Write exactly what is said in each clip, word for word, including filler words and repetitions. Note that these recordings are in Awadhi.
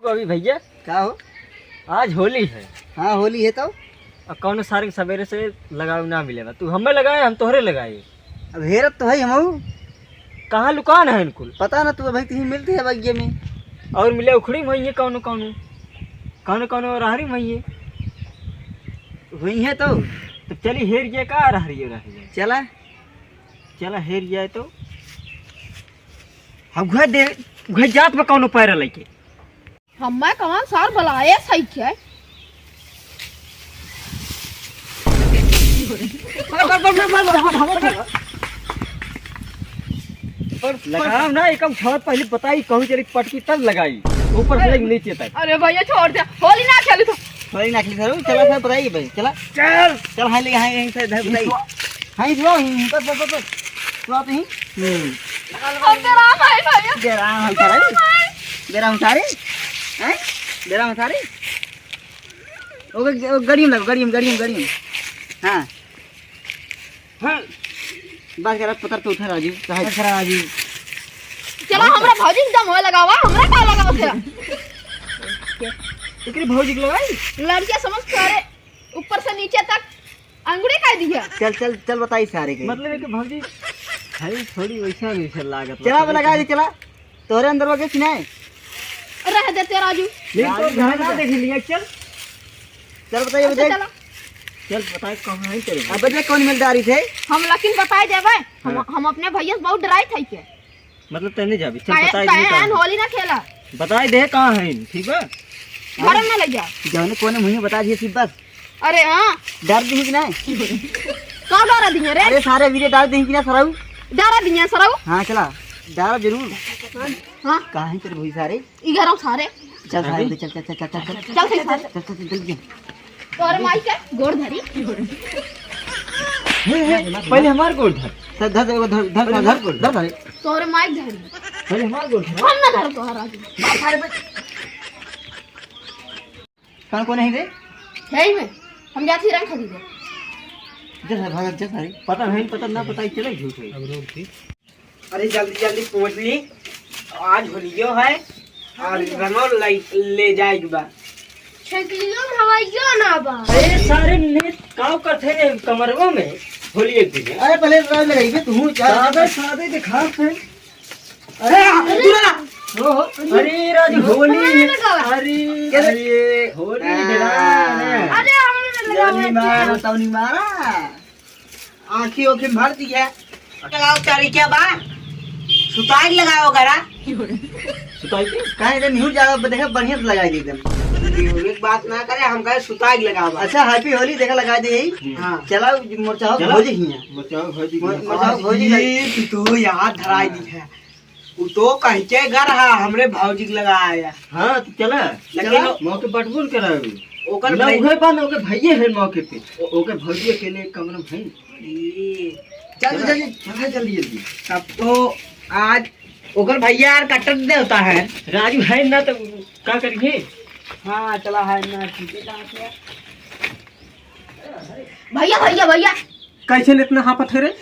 अभी भैया, का हो? आज होली है। हाँ, होली है तो? अब कौनो सारे सवेरे से लगावे ना मिले बा। तू हमें लगाए, हम तोहरे लगाए। अब हेरत तो है हमहू। कहाँ लुकान है इनकुल? पता ना, तू अभी कहीं मिलते है बगिया में। और मिले उखड़ी में होइए कौनो कौनो, कौनो कौनो रहरी में होइए। हुई है तो? तो चली हेर गया का रहरी है, रहरी है। चला। चला हेर गया तो। हम घर दे, घर जात में कौनो पैर लेके। हम्मे कौन सार बुलाए सही के? लगाम ना, एक हम छत पहले बताई, कहूँ चली पटकी तब लगाई, ऊपर से लेके नीचे तक। अरे भैया छोड़ दे, होली ना खेली तो। होली ना खेली सर, चला सर बताइए भाई, चला। चल। चल, हाँ ले, हाँ यहीं से इधर बताइए। हाँ, इधर आओ, यहीं, बस, बस, बस, बस। तो आप यहीं। हम्म। हम बेराम है भैया। बेराम है सारे। बेराम सारे। हैं? बेराम सारे। ओके, ओ, गड़ियम लगो, गड़ियम, गड़ियम, गड़ियम। हाँ। हाँ। बस करा, पतर तो उठा राजू, चाहे। पतर करा राजू। चला, हमरा भौजी के दम हो लगावा, हमरा का लगावा तेरा? एकरे भौजी के लगाई? लड़किया समझ के, अरे, ऊपर से नीचे तक अंगुरी काट दिया। चल, चल, चल, बताई सारे के। मतलब है कि भौजी है थोड़ी वैसा, वैसा लागत बा। चला, अब लगा दे, चला। तोरे अंदर बा के कि नहीं? रह दे तेरा राजू। नहीं, तो राजू घर ना देख लिया, चल। चल, बताइए, अच्छा, बताइए। चला। चल, बताए, कौन है तेरे? अब देख, कौन मिलदारी थे? हम लेकिन बताए देवे। हम, हाँ। हम अपने भैया से बहुत डराई थे के। मतलब, तैं नहीं जाबी? चल, काहे, बताए काहे दे कहाँ आयन है। होली ना खेला। बताए दे कहाँ है, ठीक बा? घर में ले जा। जौने कोने मुँह में बता दिए, सिर्फ बस। अरे हाँ। डार दिही कि नहीं? का डार दिही रे? अरे सारे वीरे डार दिही कि ना सरऊ? डार दिही सरऊ? हाँ चला, डार जरूर। हाँ। कहाँ है तेरे भई सारे? ई घरों सारे। चल सारे, अरे। चल, चल, चल, चल, चल, चल। चल सही सारे। चल, चल, चल, जल्दी। तोरे माई के गोड़ धरी। हे, हे, पहले हमार गोड़ धर। धर, धर, धर, धर, धर, पहले धर, हमार गोड़ धर। धर, धर। तोरे माई धरी। पहले हमार गोड़ धर। हम ना धर तोहरा आगे। मार सारे पे। कहाँ कौन है रे? है ही में। हम जाती रंग खरीदे। जा सारे, भाग, जा सारे। पता नहीं, पता ना पता, चले झूठ है। अब रोक दी। अरे जल्दी जल्दी पहुँच ली, आज होलियो है और रंगो लाई-, ले जाए के बा। छकलियो में हवाइयो ना बा। अरे सारे ने काव करते रे कमरवा में होली एक दिन। अरे पहले रंग लगाइबे तू, जा। सादे सादे दिखात है। अरे, अरे, दूरा। ओहो, अरे, राजू, होली। अरे, अरे, होली आ। दिला। अरे, हमने लगावा जौनी मारो, तौनी मारा। आँखी ओखी भर दी है। लगाओ, चारी क्या बा? सुताई लगाओ करा। सुताई के? काहे रे, निहुर जाओ, देखा, बढ़िया से लगाई दे एकदम। निहुर एक बात ना करे, हम कहे सुताई लगाओ बा। अच्छा, happy होली, देखा, लगा दे यही। हाँ। चला, मोर चाहो चला। भौजी हियाँ। मोर चाहो भौजी मोर, हियाँ। मोर चाहो भौजी अरे, लग- तू तो याद धराई दी है। उ तो कह के गर हा, हमरे भौजी के लगा आया। हाँ, तो चला। लेकिन चला। मौके बटबुल करा अभी। ओकर ना भाई उहे बा, ना ओके भाइये है मौके पे। ओ- ओके भौजी अकेले कमरा में है। ई, चल, चला। जल्दी, चला, जल्दी, जल्दी। तब तो आज ओकर भैया यार कटक देवता है। राजू है ना, तो का करिए? हाँ, चला है ना, ठीक है, कहाँ से है? भैया, भैया, भैया। कैसे इतना हाफत है रे?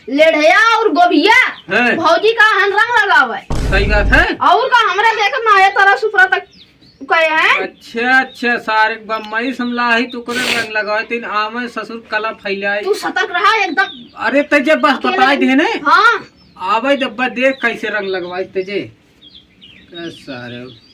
लेढ़या और गोभिया, हैं? भौजी का हन रंग लगावे। सही बात है। और का हमरा देखत ना आया तरह सुपरा तक कहे हैं। अच्छा, अच्छा, सारे बम्बई समला ही तो करे रंग लगावे, तीन आवे ससुर कला फैलाए। तू सतर्क रहा एकदम। अरे ते जब बस अकेले बताए दे ने। हाँ। आवे जब बस देख कैसे रंग लगवाए ते जे। ए सारे।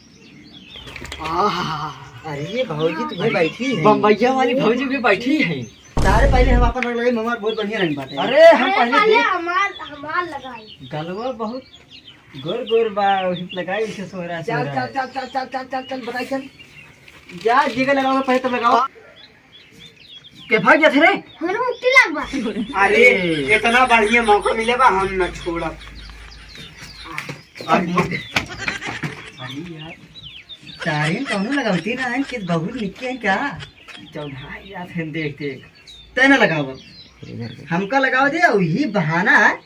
आहा, अरे ये भौजी तो भाई बैठी है। बम्बैया वाली भौजी भी बैठी है। सारे पहले हम अपन रंग लगाई, हमार बहुत बढ़िया रंग बाटे। अरे हम अरे पहले पहले देख हमार, हमार लगाई। गलवा बहुत गोर गोर बा, वही लगाई इसे सोहरा, चल, सोहरा। चल, चल, बताई चल। जा, जिगर लगाओ, पहले तो लगाओ। के भाग जात रे? हमरे मुक्ति लाग बा। अरे, ए। इतना बढ़िया मौका मिले बा, हम न छोड़ब। अरे, अरे यार, तारीन कौनो लगावती ना है कि बहुत निक्के हैं का? चौधा जात हैं, देख, देख। तै ना लगाव। हमका लगाव दे, और यही बहाना है,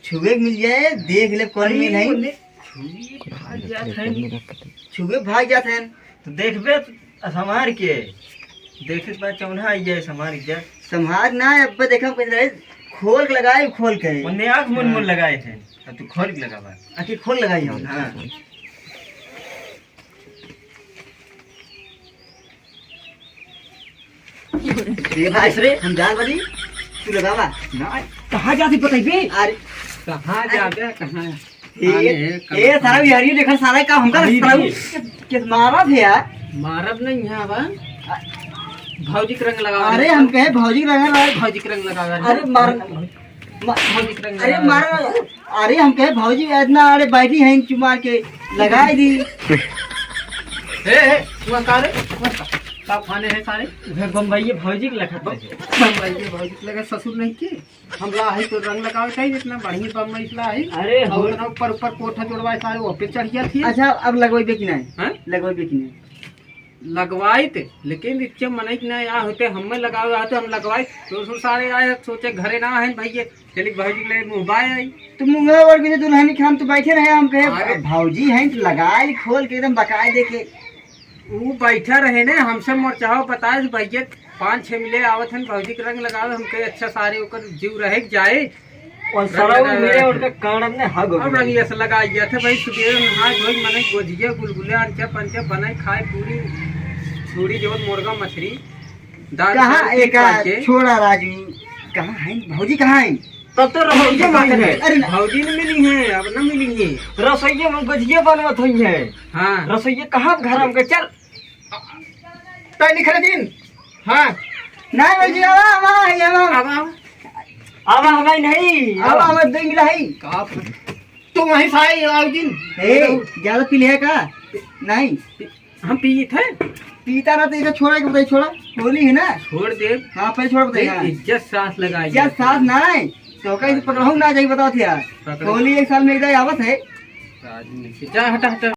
छुए के मिल जाए, देख ले कौन मिल है। छुए भाग जात हैं। छुए भाग जात हैं। तो देखबे त संभार के, देखे के बाद चौन्हा आई जाए, संभार के। संभार ना, अब देखा कुछ रहे, खोल के लगाए, खोल के। उन्ने आँख मुन मुन हाँ। लगाए थे, अब तू खोल के लगावा। आँखें खोल लगाई हम। हाँ। ए भाई, अरे। हम जात बानी, तू लगावा। ना, कहाँ जाती बताइबे? अरे। कहाँ जाबे, कहाँ? ए, अरे, ए, कहाँ? सारा बिहारी देखा, सारा का हमका अरे, सारा रे। के, के मारत है यार। मारब नहीं है बा। भौजी के रंग लगावा। अरे, हम कहे भौजी के रंग लगावा। भौजी के रंग लगावा। अरे, मार, मा-, भौजी के रंग अरे, लगावा। मार, अरे, हम कहे भौजी इतना, अरे, बैठी हैं, चुमा के लगाई दी। ए, ए, हुआ का रे? हुआ का? का फाने है सारे? उधर बम्बई भौजी के लखत है। बम्बई भौजी के लगे ससुर नहीं के? हम ला है तो रंग लगावे चाहिए, इतना बढ़िया बम्बई ला है। अरे, और हो। इतना ऊपर, ऊपर कोठा जोड़वा है सारे, वो पे चढ़ गया थी। अच्छा, अब लगवाइबे कि नहीं? हैं? लगवाइबे कि नहीं? लगवाइत, लेकिन इतने मनई के ना यहाँ होते, हमें लगावे आते, हम लगवाइत। तो ससुर सारे आए, सोचे घरे ना है भैया, चली भौजी के ले मुँह बाय आई। तो मुँह और के दुल्हन के हम तो बैठे रहे, हम कहे, अरे। भौजी हैं तो लगाए खोल के एकदम बकाए दे के। ऊ बैठा रहे ने, हमसे मोरचावा बताए से भैया, पाँच छह मिले आवत हन भौजी के रंग लगावे, हम कहे, अच्छा सारे ओकर जीव रहे के जाए। और रंग सरऊ लगावे मिले आए उनका थे। कान में हग हो अब गया। रंग ऐसा लगा गया था भाई, सुबह नहा धोई मने गोजिया गुलगुले अंचा पंचा बनाई खाए पूरी छुड़ी जवन मुर्गा मछली दाल कहाँ सब्जी एका खा के। छोड़ा राजू, कहाँ है भौजी, कहाँ है? तब तो रसोइये में है। अरे ना। भौजी न मिली है, अब न मिली है। रसोइये में गोजिया बनवत हुई है। हाँ। रसोइये कहाँ घर हमके चल। तै निखरे दिन। हाँ। नहीं भौजी, आवा, आवा, आवा। आवा, आवा। आवा, हमारी नहीं, अब आवा। हमारे दो मिला है। का फ-, तू वहीं से आई, आओ दिन। ए, ज्यादा पी लिया का? नहीं। हम पीत है। पीता ना तो इधर छोड़ा के बताई, छोड़ा। होली है ना? छोड़ दे। हाँ, पहले छोड़ बताई, देख, हाँ। इज्जत साथ लगाई इज्जत जाती साथ है। ना है। तो कहीं से पकड़ाऊ ना जाई, बताओ थे यार। पकड़ो। होली एक साल में एक दाई आवत है। राजू नहीं, जा, हटा, हटा,